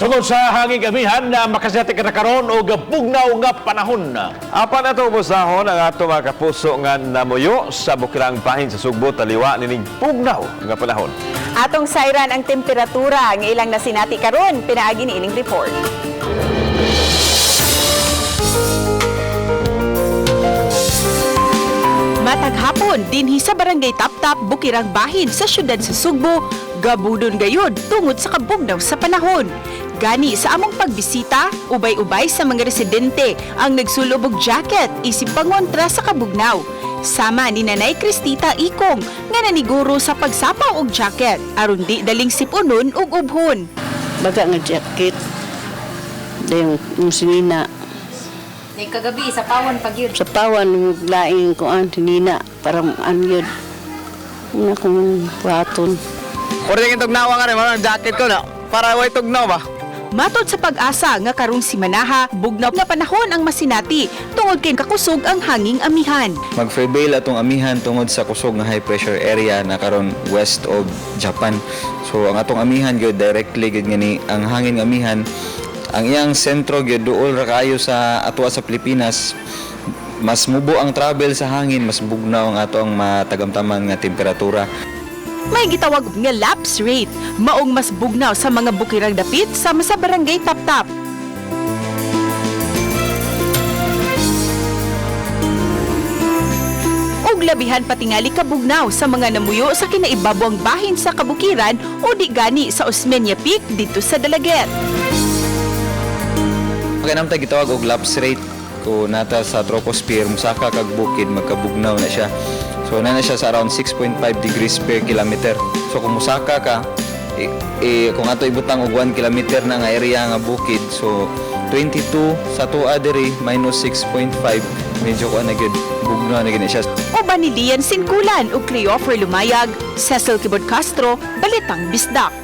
Tungod sa hanging amihan na makasinati ka na karon og bugnaw nga panahon. Apan ato ubosahon ang ato mga kapuso nga namuyo sa bukirang bahin sa Sugbo taliwa nining bugnaw nga panahon. Atong sayran ang temperatura nga ilang nasinati karon pinaagi ni ining report. Matag hapon dinhi sa Barangay Taptap, Bukirang Bahin sa siyudad sa Sugbo, gabudon gayud tungod sa kabugnaw sa panahon. Gani sa among pagbisita, ubay-ubay sa mga residente ang nagsulob og jacket isip pangontra sa kabugnaw. Sama ni Nanay Cristita Ikong nga naniguro sa pagsapaw og jacket aron di daling sipunon ug ubhon. Baga nga jacket. Dayon yung sinina. Nay kagabi sa pawan pag yun. Sa pawan yung laing kuan sinina para an yun. Una kong buhaton. Pwede yung tugnawa nga rin, marang jacket ko na. Para way tugnaw ba? Matod sa Pag-asa nga karong simanaha, bugnaw nga panahon ang masinati tungod kay kakusog ang hanging amihan. Mag-prevail atong amihan tungod sa kusog nga high pressure area na karon west of Japan. So ang atong amihan gyud directly gyud nga ni ang hangin nga amihan, ang iyang sentro gyud duol ra kaayo sa atoa sa Pilipinas. Mas mubo ang travel sa hangin, mas bugnaw ang ato ang matagamtaman nga temperatura. May gitawag nga lapse rate, maong mas bugnaw sa mga bukirang dapit sama sa Barangay Taptap. Ug labihan patingali kabugnaw sa mga namuyo sa kinaibabong bahin sa kabukiran o di gani sa Osmeña Peak dito sa Dalaguete. Kaya naman tayo gitawag og lapse rate ko nata sa troposphere, musaka kag bukid, magkabugnaw na siya. So na na siya sa around 6.5 degrees per kilometer. So kung musaka ka, kung ato ibutang og 1 kilometer na nga area nga bukid, so 22 sa tuwa diri minus 6.5, medyo kuan na gyud, bugnaw na gyud na siya. Uban ni Lian Sinkulan ug Cleofer Lumayag, Cecil Kibod Castro, Balitang Bisdak.